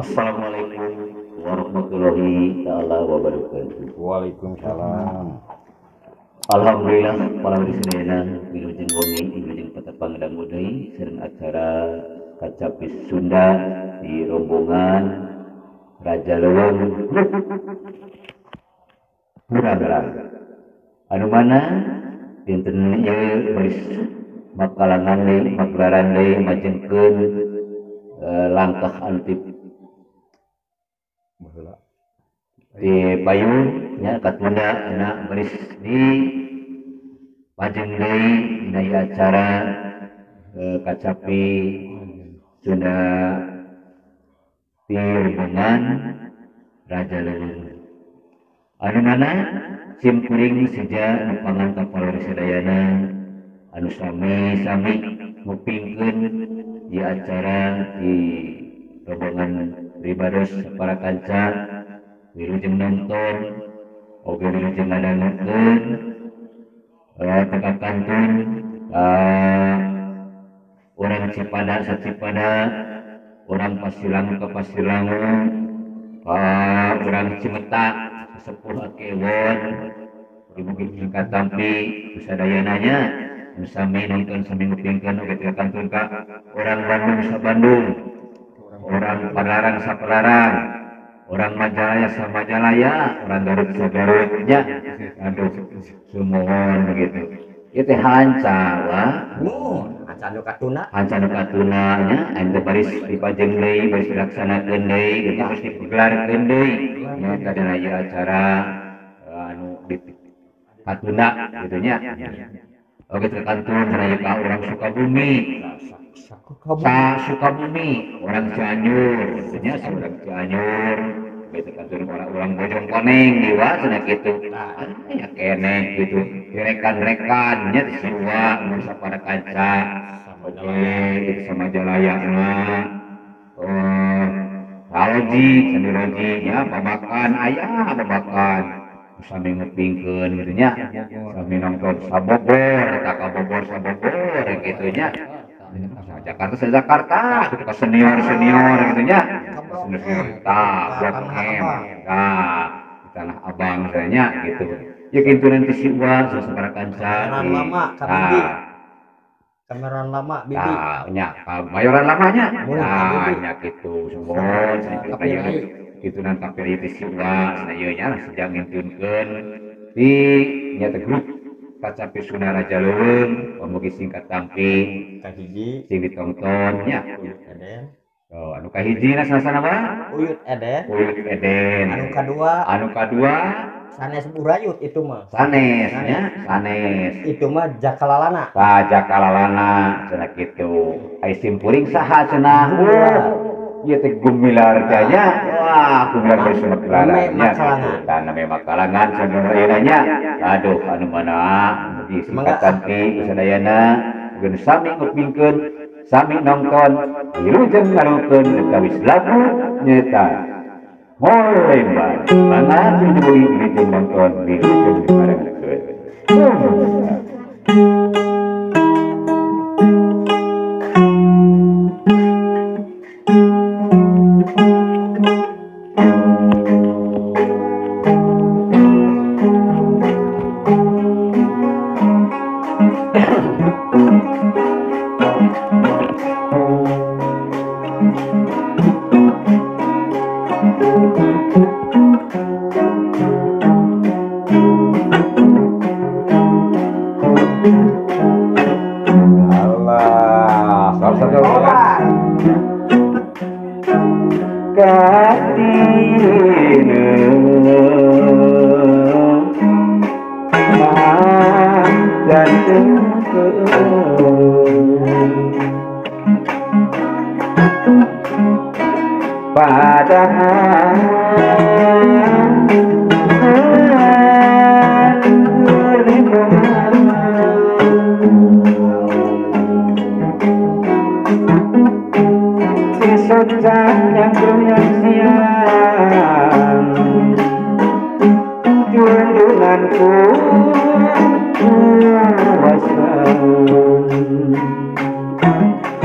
Assalamualaikum warahmatullahi taala wabarakatuh. Waalaikumsalam. Alhamdulillah para sadayana wilujeng wengi wilujeng patepang dangu deui sareng acara Kacapi Sunda di rombongan Raja Leuweung Burangrang. Anu mana dinten ieu baris makalangan deui magelaran deui majengkeun langkah anu di payun nya katunda anak baris di pajeng deui dina ieu acara Kacapi Sunda di rombongan Raja Leuweung. Anu mana sim kuring seja nepangan ka para sadayana anu sami-sami ngupingkeun ieu acara di rombongan pribados para kanca wilujeng nonton oge wilujeng ngadangukeun teka kantun urang Cipada sacipada urang Pasilangu ka Pasilangu urang Cimetak sesepuh akewon mugi-mugi katampi sadayana nya sami nonton sami ngupingkeun oge teka kantun ka urang Bandung sa Bandung orang Padalarang sa Padalarang orang Majalaya sa Majalaya orang Garut sa Garut nya aduh sumuhun begitu ieu teh hanca wah hanca nu katuna hanca nu katuna nya anu baris dipajeng deui baris dilaksanakeun deui gitu baris digelarkeun deui nya tadina ieu acara anu di katuna gitu nya oge teh kantun cenah ka urang Sukabumi sa Sukabumi orang Cianjur nya urang Cianjur gitu kantun orang Bojong Koneng dewa cenah kitu aya keneh gitu rekan-rekan nya siwa mun sapara kanca oge gitu sama Majalaya mah Loji sami loji nya babakan aya babakan sami ngupingkeun gitu nya sami nonton sabogor eta ka Bogor sabogor gitu nya Jakarta sa Jakarta gitu ka senior-senior gitu nya senior tah Blok M tah di Tanah Abang nya gitu ya kitu nanti si uang sabaraha kanca kameran lama ka Bibi kameran lama Bibi tah nya mayoran lamanya tah nya kitu sumuhun kitu nan kapiri ti si uang cenah ieu nya sejak ngintunkeun di nya teh grup Kacapi Sunda Raja Leuweung mugi singkat tampi kahiji sing ditonton nya Uyut Eden oh anu kahiji na sana mah Uyut Eden Uyut Eden anu kadua sanes sanes Burayut itu mah sanes nya sanes itu mah Jakalalana tah Jakalalana cenah kitu ai simpuring saha cenah ieu teh gumilar teh nya wah gumilar baris makalaran nya tah name makalangan cenah nya aduh anu mana mugi singkat tampi sadayana geun sami ngupingkeun sami nonton wilujeng ngarukeun etawis lagu nyaeta Molemban mangga wilujeng nonton wilujeng diparengkeun.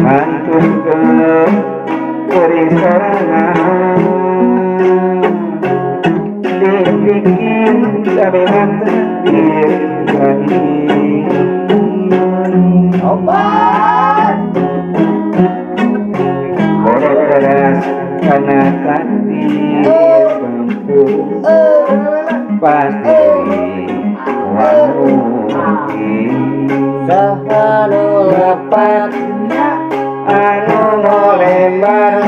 Mantul ke sorangan. kana takdir pasti mungkin saha nu lepat anu ngolembar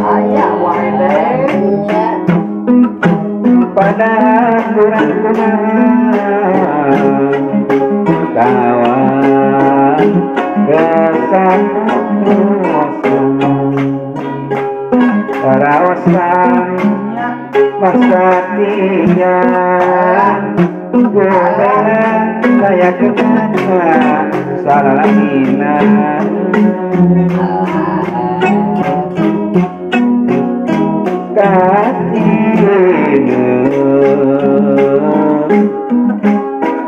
aya wae teh padahal kurang kumaha kawan karaosan masatinya gobela saya kemana salah lamina katinu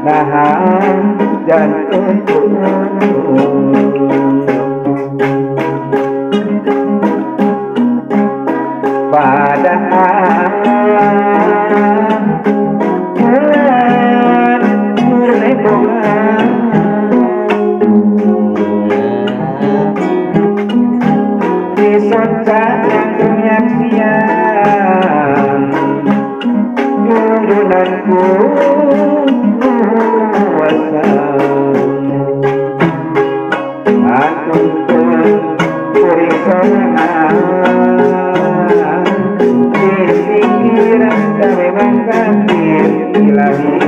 nahan jantungku padahal bulan berlembungan di sonca yang penyaksian jujunanku antuntun kuring sorangan dipikir memang takdir ilahi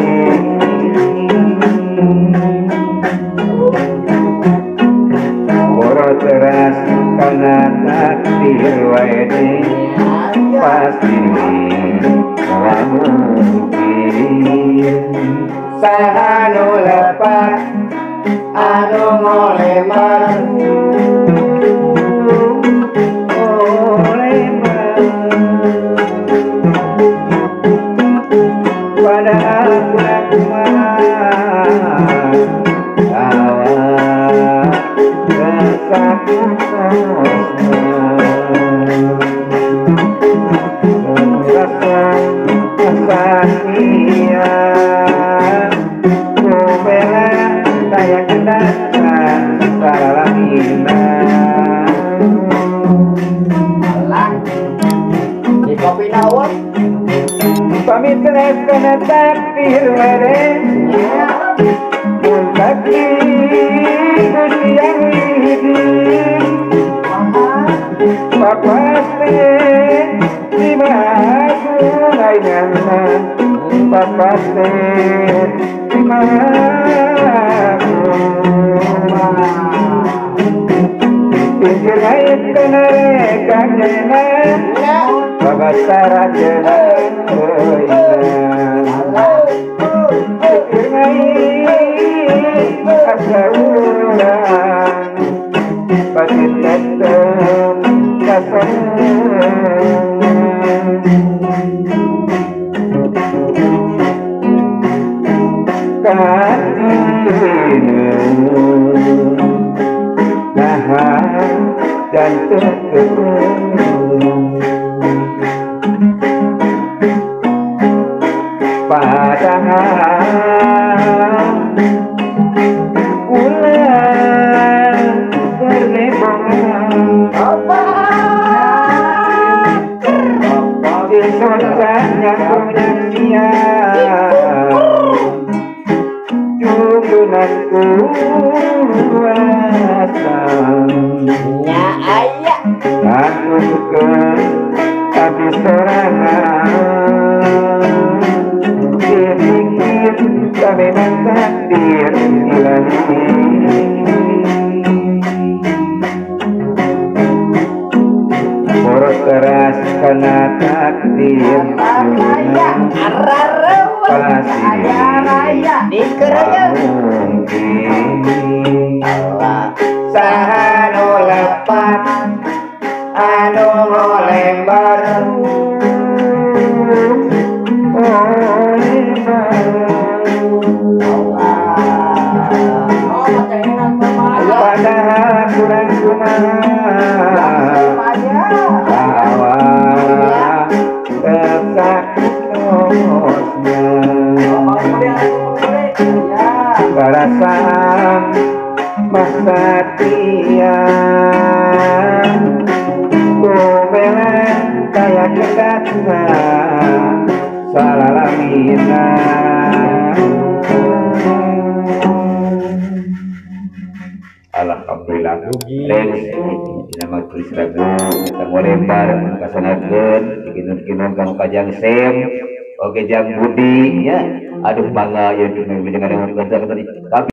boro teras karena takdir wae pasti mungkin saha nu lepat anu ngolemar padahal kurang kumaha awak rasa asasia kubela saya kendakan salamina alah di kopi naon pamit teras kana takdir mere mun takdir Gusti yang hidi papaste di maha lainana papaste di maha pikir ait kana rekangena babasara jena pikir ngait asa urang batin tetep kaseneng katinu nahan jantungku padahal ulah berlembongan di soncanya penyaksian junjunanku luasan nya aya aku suka tapi sorangan dipikir memang takdir ilahi boros keras karena takdir pasti mungkin saha nu lepat anu ngolembar padahal kurang kumaha bawa kesakitosnya Kaya ketatna salalamina. Alhamdulillah. Dina tulis lagu kita lebar kasanakeun dikinun-kinun kang kajang sem oge jang budi ya. Aduh bangga ya jangan ada.